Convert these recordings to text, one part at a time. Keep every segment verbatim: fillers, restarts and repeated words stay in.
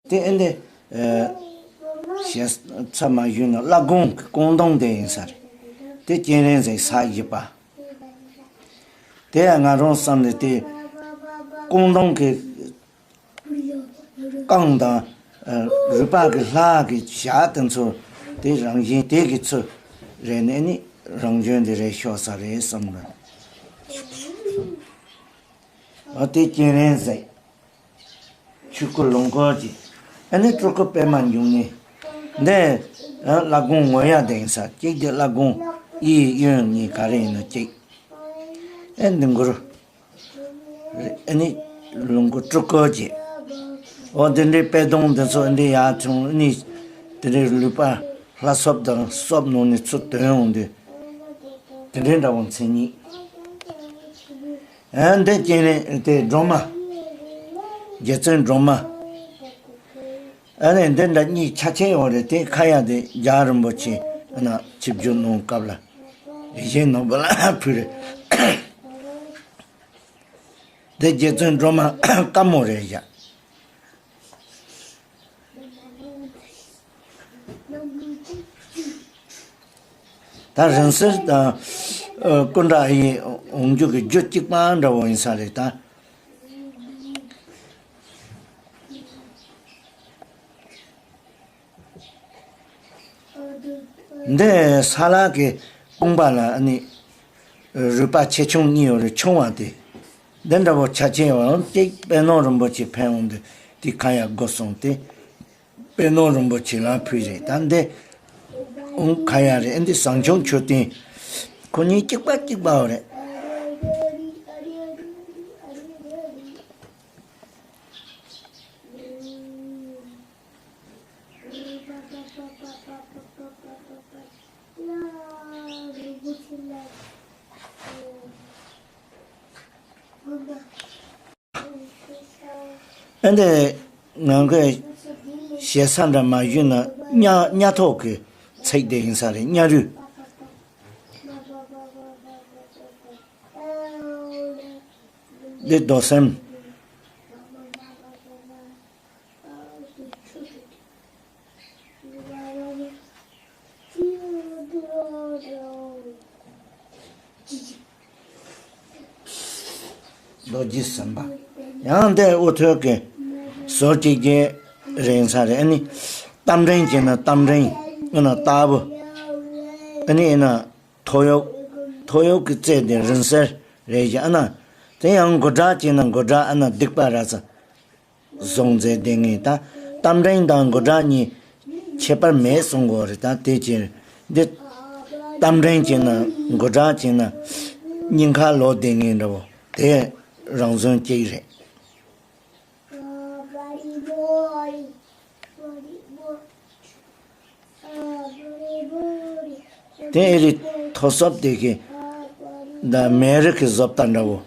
དེ་ཨེ་འདི། ཞེས་ཚ་མ་ཞུས་ན་བླ་སྒོང་གི་སྐོང་དོང་དེ་ཡིན་ས་རེད། དེ་སྤྱན་རས་གཟིགས་ས་བཞི་པ། དེ་ཡང་ང་རང་བསམ་ནས་དེ་སྐོང་དོང་གི་རྐང་དང་། རུས་པ་གི་ལྷ་གི་ཞྭ་དེ་ཚོ་དེ་རང་བཞིན་དེ་གི་ཚུལ་རེད་ནས་ནི་རང་བྱོན་དེ་རེད་ཤོག་ས་རེད་བསམ་གི། འོ་དེ་སྤྱན་རས་གཟིགས། ཆོས་སྐུ་ལོངས་སྐུ་གཅིག་ཨ་ནི་སྤྲུལ་སྐུ་པད་མ་འབྱུང་གནས། འདི་བླ་སྒོང་ངོ་ཡ་དེ་ཡིན་ས་གཅིག་དེ་བླ་སྒོང་གཡས་གཡོན་གཉིས་ག་རེ་ཡིན་ན་གཅིག་ཨེ་འདི་མགུར། ཨ་ནི་ལོངས་སྐུ་སྤྲུལ་སྐུ་གཅིག་འོ་དེ་འདྲའི་པད་སྡོང་འདི་ཚོ་འདི་ཡར་བྱུང་ཨ་ནི། དེ་འདྲའི་ལུས་པ་ལྷ་སོབ་དང་སོབ་ནང་ནས་ཚུར་ཐོན་འོང་དུས། དེ་འདྲའི་འདྲ་བོ་མཚན་ཉིད། ཨ་འདི་སྤྱན་རས་དེ་སྒྲོལ་མ། རྗེ་བཙུན་སྒྲོལ་མ། ཨ་ནི་འདི་འདྲ་གཉིས་ཆ་ཆེན་ཡོད་རེད། དེ་ཁ་ཡ་དེ་རྒྱལ་བ་རིན་པོ་ཆེ་ཨ་ན་ཆིབས་བསྒྱུར་གནང་སྐབས་ལ་ཡིད་བཞིན་ནོར་བུ་ལ་ཕུལ་རེད། དེ་རྗེ་བཙུན་སྒྲོལ་མ་དཀར་མོ་རེད་བཞག་ད་རིང་བསྲེལ་དང་། ཨ། སྐུ་འདྲ་ཡི་འོང་རྒྱུ་གི་རྒྱུ་གཅིག་པ་འདྲ་བོ་ཡིན་ས་རེད་ད། འདི་ས་ལ་གི་དཔུང་པ་ལ་ཨ་ནི་རུས་པ་ཆེ་ཆུང་གཉིས་ཡོད་རེད། ཆུང་བ་དེ་འདི་འདྲ་བོ་ཆ་ཆེན་ཡོད་རུང་གཅིག་པད་ནོར་རིན་པོ་ཆེ་ཕན་འོང་དུས་དེ་ཁ་ཡ་དགོས་སོང་སྟེ། པད་ནོར་རིན་པོ་ཆེ་ལ་ཕུལ་རེད། ད་འདི་ཨུང་ཁ་ཡ་རེད། འདི་བཟང་སྐྱོང་མཆོད་རྟེན། ཁོ་གཉིས་གཅིག་པ་གཅིག་པ་རེད། ཨ་འདི་ང་གི་ཞེ་ས་འདྲ་མ་ཞུས་ན་གཉའ་གཉའ་ཐོག་གི་ཚིག་དེ་ཡིན་ས་རེད། གཉའ་རུས། འདི་རྡོར་སེམས། རྡོ་རྗེ་སེམས་དཔའ། ཡང་འདི་དབུ་ཐོད་ཀྱི་ཟོར་གཅིག་གི་རིང་ས་རེད། ཨ་ནི་རྟ་མགྲིན་གྱི་ན་རྟ་མགྲིན། ཨ་ན་རྟ་བུ། ཨ་ནི་ཨ་ན་ཐོ་ཡོག་ཐོ་ཡོག་གི་རྩེ་དེ་རིང་སེར་རེད་བཞག་ཨ་ན་དེ་ཡང་མགོ་སྐྲ་གཅིག་ན་མགོ་སྐྲ་ཨ་ན་སྡིག་པ་ར་ས། བཟུང་མཛད་བསྡད་ངེས། ད་རྟ་མགྲིན་དང་མགོ་སྐྲ་གཉིས་ཁྱད་པར་མེད་གསུང་གི་ཡོད་རེད། ད་དེ་ཕྱིར་འདི་རྟ་མགྲིན་གྱི་ན་མགོ་སྐྲ་གྱི་ན་སྙིང་ཁ་ལོག་བསྡད་ངེས་འདྲ་བོ་དེ་རང་བཟོ་གཅིག་རེད། དེ་ཨེ་རི་ཐོ་སོབ་དེ་གི་ད་མེ་རི་གི་བཟོ་ལྟ་འདྲ་བོ།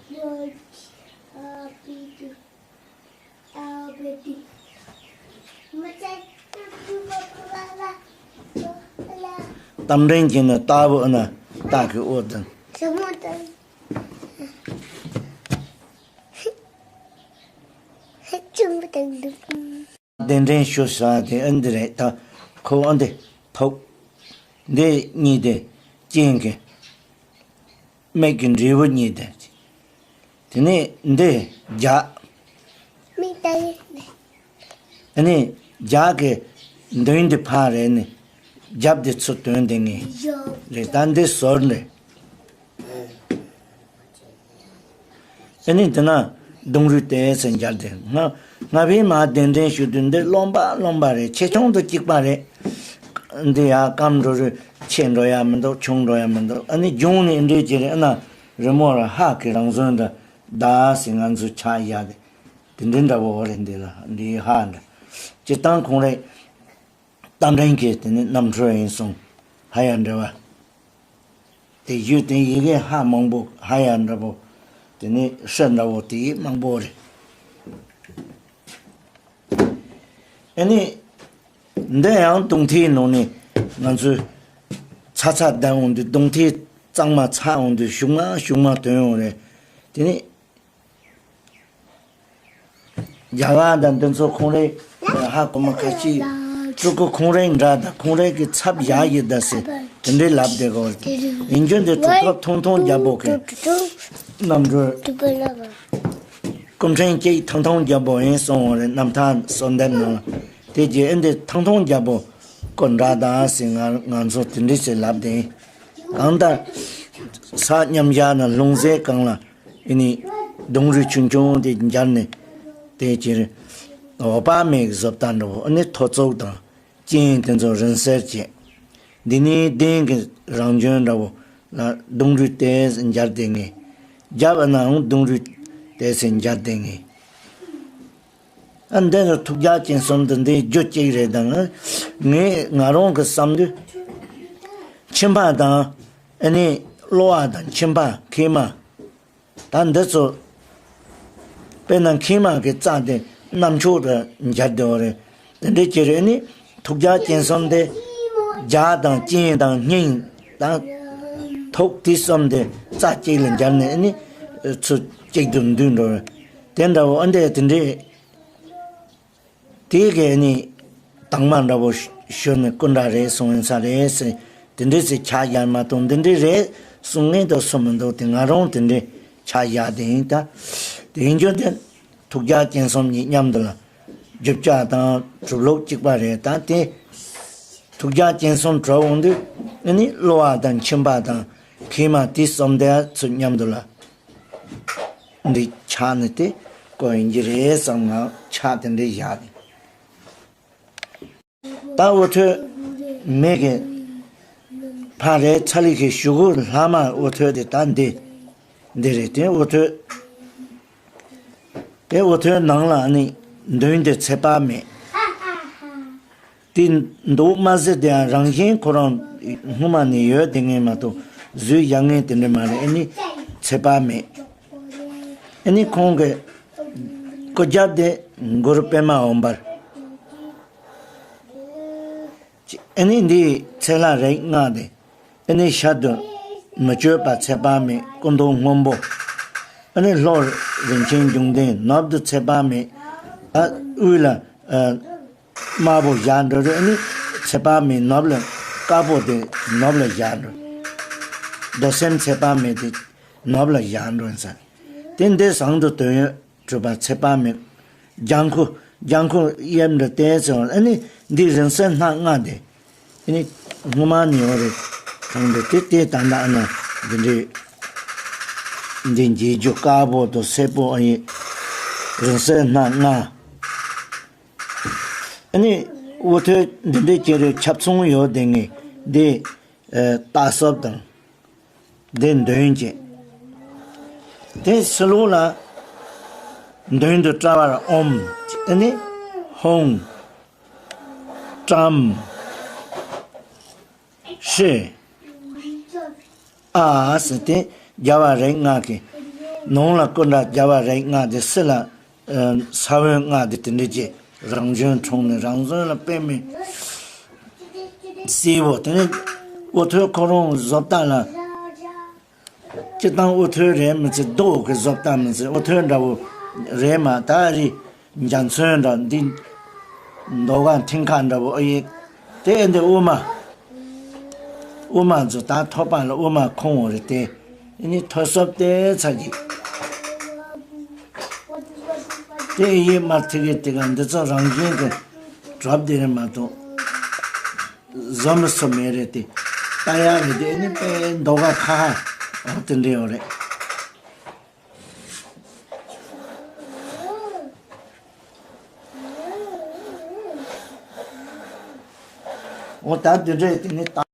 རྟ་མགྲིན་གྱི་ནི་རྟ་བུ་ཨ་ན་སྟག་གི་དབུ་དང་། གདན་འདྲེན་ཞུ་ས་དེ་ཨ་འདི་རེད། ད་ཁོ་ཨ་འདི་ཐོག་འདི་གཉིས་དེ་སྤྱན་གྱི་མིག་གི་འབྲས་བུ་གཉིས་དེ། དེ་ནས་འདི་རྒྱ། མིག་ལྟ་ཡི། ཨ་ནི་རྒྱ་གི་མདུན་འདི་ཕ་རེད་ནི། རྒྱབ་འདི་ཚུར་དོན་འདི་ངེས་རེད། ད་འདི་ཟོར་འདི། ཨ་ནི་དེ་ན་གདུང་རུས་དེ་ཚེ་མཇལ་ཏེ་ང་ང་བའི་མ་གདན་འདྲེན་ཞུ་དུས་འདི་རློན་པ་རློན་པ་རེད། ཆེ་ཆུང་དུ་གཅིག་པ་རེད། འདི་ཡང་སྐམ་འགྲོ་རུས་ཆེ་འགྲོ་ཡ་མི་འདུག་ཆུང་འགྲོ་ཡ་མི་འདུག་ཨ་ནི་གཞུང་ནས་འདྲེ་ཅི་རེད། ཨ་ན་རི་མོ་ར་ཧ་གི་རང་བཟོ་འདི་ད་སི་ང་ཚོ་ཆ་ཡ་དེ་དེ་འདྲི་འདྲ་བོ་རེད། འདི་ལ་འདི་ཧ་འདྲ་སྤྱི་བཏང་ཁོང་རེད། རྟ་མགྲིན་གྱི་དེ་ནི་རྣམ་འཕྲུལ་ཡིན་གསུང་། ཧ་ཡ་འདྲ་བ། དེ་བརྒྱུད་དེ་ཡི་གེ་ཧ་མང་པོ་ཧ་ཡ་འདྲ་པོ། དེ་ནི་ཧྲི་འདྲ་པོ་དེ་མང་པོ་རེད། ཨ་ནི། འདི་ཡང་དུང་ཐིག་ནང་ནས་ང་ཚོས་ཚ་ཚ་བསྡད་འོང་དུས་དུང་ཐིག་གཙང་མ་ཚ་འོང་དུས་ཞུགས་མ་ཞུགས་མ་ཐོན་འོང་རེད། དེ་ནི། རྒྱ་གར་དང་འདི་ཚོ་ཁོང་རའི་ཧ་གོ་མ་ཁ་ཅིག་སྤྲུལ་སྐུ་ཁོང་རའི་འདྲ་དང་ཁོང་རའི་གི་ཚབ་བཞག་ཡོད་ད་ཟེར་དེ་འདྲའི་ལབ་བསྡད་གོ། ཡིན་རྒྱུ་འདི་གྲུབ་ཐོབ་ཐུང་ཐུང་རྒྱལ་པོ་གི་རྣམ་སྒྲོལ། སྐུ་ཕྲེང་གཅིག་ཐང་ཐང་རྒྱལ་པོ་ཡིན་གསུངས་པ་རེད། རྣམ་ཐར་གསོལ་འདེབས་ནང་ལ། དེ་རྗེས་ཨེ་འདི་ཐང་ཐང་རྒྱལ་པོ་སྐུ་འདྲ་དང་ཟེར་ང་ང་ཚོ་དེ་འདྲ་ཟེར་ལབ་བསྡད་ཡིན། གང་ལྟར་ས་མཉམ་བཞག་ན་ལྷུང་བཟེད་སྒང་ལ་ཨེ་ནི་གདུང་རུས་ཆུང་ཆུང་དེ་འབྱར་ནས་དེ་ཕྱིར་འོད་དཔག་མེད་ཀྱི་བཟོ་ལྟ་འདྲ་བོ། ཨེ་ནི་ཐོར་ཚུགས་དང་། རྐྱེན་དེ་ཚོ་རིང་བསྲེལ་བྱས། འདི་ནི་གདན་གྱི་རང་བྱོན་འདྲ་བོ་ལ་གདུང་རུས་ཏོག་ཙམ་འབྱར་བསྡད་ངེས། རྒྱབ་ཨ་ནའང་གདུང་རུས་ཏོག་ཙམ་འབྱར་བསྡད་ངེས། ཨ་འདི་ནི་ཐུགས་རྒྱལ་སྤྱན་གསུམ་དུ་འདི་རྒྱུ་གཅིག་རེད་དང་། ངས་ང་རང་གི་བསམ་དུས་མཆིན་པ་དང་ཨ་ནི་གློ་བ་དང་མཆིན་པ་མཁལ་མ། ད་འདི་ཚོ་དཔེར་ན་མཁལ་མ་གི་རྩ་དེ་རྣམ་ཅོག་ཏུ་འབྱར་བསྡད་པ་རེད། དེ་འདྲའི་ཅི་རེད་ནི་ཐུགས་རྒྱལ་སྤྱན་གསུམ་དེ་རྒྱ་དང་སྤྱན་དང་སྙིང་དང་ཐུགས་དེ་གསུམ་དེ་རྩ་གཅིག་ལ་འབྱར་ནས་ནི་ཚུར་གཅིག་ཏུ་འདུས་འགྲོ་བ་དེ་འདྲ་བོ། ཨ་འདྲ་དེ་འདྲའི། དེ་གས་ནི་དྭངས་མ་འདྲ་བོ་ཞོན་ནས་སྐུ་འདྲ་རེད་གསུངས་ཡིན་ས་རེད་ཟེར། དེ་འདྲས་ཟེར་ཆ་བཞག་མ་གཏོགས་འདི་འདྲས་རེད་གསུང་མཁན་དུ་སུ་མི་འདུག་དེ་ང་རང་དེ་འདྲས་ཆ་བཞག་དེ་ཡིན་ད། དེ་ཡིན་རྒྱུ་དེ་ཐུགས་རྒྱལ་སྤྱན་གསུམ་གཉིས་མཉམ་དུ་ལ་རྒྱུ་ཆ་དང་གྲུབ་ལུགས་གཅིག་པ་རེད་ད། དེ་ཐུགས་རྒྱལ་སྤྱན་གསུམ་གྲུབ་འོང་དུས་ཨ་ནི་གློ་བ་དང་མཆིན་པ་དང་མཁལ་མ་དེ་གསུམ་དེ་ཚུར་མཉམ་དུ་ལ། འདི་ཆགས་ནི་དེ་ཀོ་ཡིན་གྱི་རེད་བསམ་ངང་ཆགས་དེ་འདྲའི་བཞག་ནས། ད་འུ་ཐོད་མེད་གི་ཕ་རེད་ཚ་ལི་གི་ཞུ་གུ་ལྷག་མ་འུ་ཐོད་དེ་ད་འདི་འདི་རེད། དེ་འུ་ཐོད་དེ་འུ་ཐོད་ནང་ལ་ནི་མདུན་དེ་ཚེ་དཔག་མེད། དེ་འདུག་མ་ཟེར་དེའང་རང་བཞིན་ཁོ་རང་སྔོན་མ་ནས་ཡོད་དེ་ངེས་མ་གཏོགས་བཟོས་བཞག་ངེས་དེ་འདྲ་མ་རེད། ཨ་ནི་ཚེ་དཔག་མེད། ཨ་ནི་ཁོང་གི་སྐུ་རྒྱབ་དེ་གུ་རུ་པདྨ་འོད་འབར། ཨ་ནི་འདིའི་ཚེ་ལྷ་རིགས་ལྔ་དེ། ཨ་ནི་ཤར་དུ་མི་བསྐྱོད་པ་ཚེ་དཔག་མེད་སྐུ་མདོག་སྔོན་པོ། ཨ་ནི་ལྷོར་རིན་ཆེན་འབྱུང་ལྡན་ནུབ་ཏུ་ཚེ་དཔག་མེད། ཨ་དབུས་ལ་ཨ་དམར་པོ་བཞག་འགྲོ་རེད། ཨ་ནི་ཚེ་དཔག་མེད་ནུབ་ལ་དཀར་པོ་དེ་ནུབ་ལ་བཞག་འགྲོ། རྡོར་སེམས་ཚེ་དཔག་མེད་དེ་ནུབ་ལ་བཞག་འགྲོ་ཟེར། དེ་འདི་བཟང་དུ་དོན་ཡོད་གྲུབ་པ་ཚེ་དཔག་མེད། ལྗང་ཁུ་ལྗང་ཁུ་གཡས་འདྲ་བལྟས་ཚེ་ཨ་ནི་འདི་རིང་བསྲེལ་སྣ་ལྔ་དེ། ཨ་ནི་སྔོན་མ་ནས་ཡོད་རེད། གང་འདྲ་དེ་དེ་ད་ལྟ་ཨ་ན་འདི་འདྲའི་འདི་འགྱེལ་རྒྱུ་དཀར་པོ་དང་སེར་པོ་ཨ་ཡི་རིང་བསྲེལ་སྣ་ལྔ། ཨ་ནི་འུ་ཐོད་འདི་འདྲའི་ཅི་རེད་ཁྱབ་ཚོང་ཡོད་དེ་ངས་འདི་ཨ་རྟ་སོབ་དང་འདི་འདོན་བྱེད། དེ་ཕྱི་ལོགས་ལ་མདུན་དུ་བཀྲ་བར་ཨོམ། ཨ་ནི་ཧོང་། ཀྲམ། ཧྲི། ཨ་ཟེར་ཏེ་རྒྱལ་བ་རིགས་ལྔ་གི་ནང་ལ་སྐུ་འདྲ་རྒྱལ་བ་རིགས་ལྔ་དེ་སྲིད་ལ་ཨ་ས་བོན་ལྔ་དེ་དེ་འདྲ་ཅིག་རང་བྱོན་འཁྲུངས་ནས་རང་བྱོན་ལ་པདྨའི་སྲས་པོ་དེ་ནི་འུ་ཐོད་ཁོ་རང་བཟོ་ལྟ་ལ། སྤྱིར་བཏང་འུ་ཐོད་རེད་མི་ཚེ་རྡོ་གི་བཟོ་ལྟ་མི་ཚེ་འུ་ཐོད་འདྲ་བོ་རེད་མ་ད་རི་འཇའ་ཚོན་འདྲ་འདི་མདོ་ག་མཐིང་ཁ་འདྲ་བོ་ཨེ་ཡིན། དེ་འདི་དབུ་མ། དབུ་མ་ཚོ་ད་ཐོད་པ་ལ་དབུ་མ་ཁོང་བོ་རེད་དེ། ཨེ་ནི་ཐོད་སོབ་དེ་ཚ་གི་དེ་ཨེ་ཡིན་མ་ཐི་གི་དེ་ག་འདི་ཚོ་རང་བཞིན་གི་གྲོབ་དེ་རེད་མ་གཏོགས། བཟོ་མི་སུ་མེད་རེད་དེ། ལྟ་ཡག་རེད་དེ་ནི་དཔེ་མདོག་ཁ་ཁ་འོ་དེ་འདྲ་ཡོད་རེད། འོ་ད་དེ་འདྲ་དེ་ནི་ལྟ།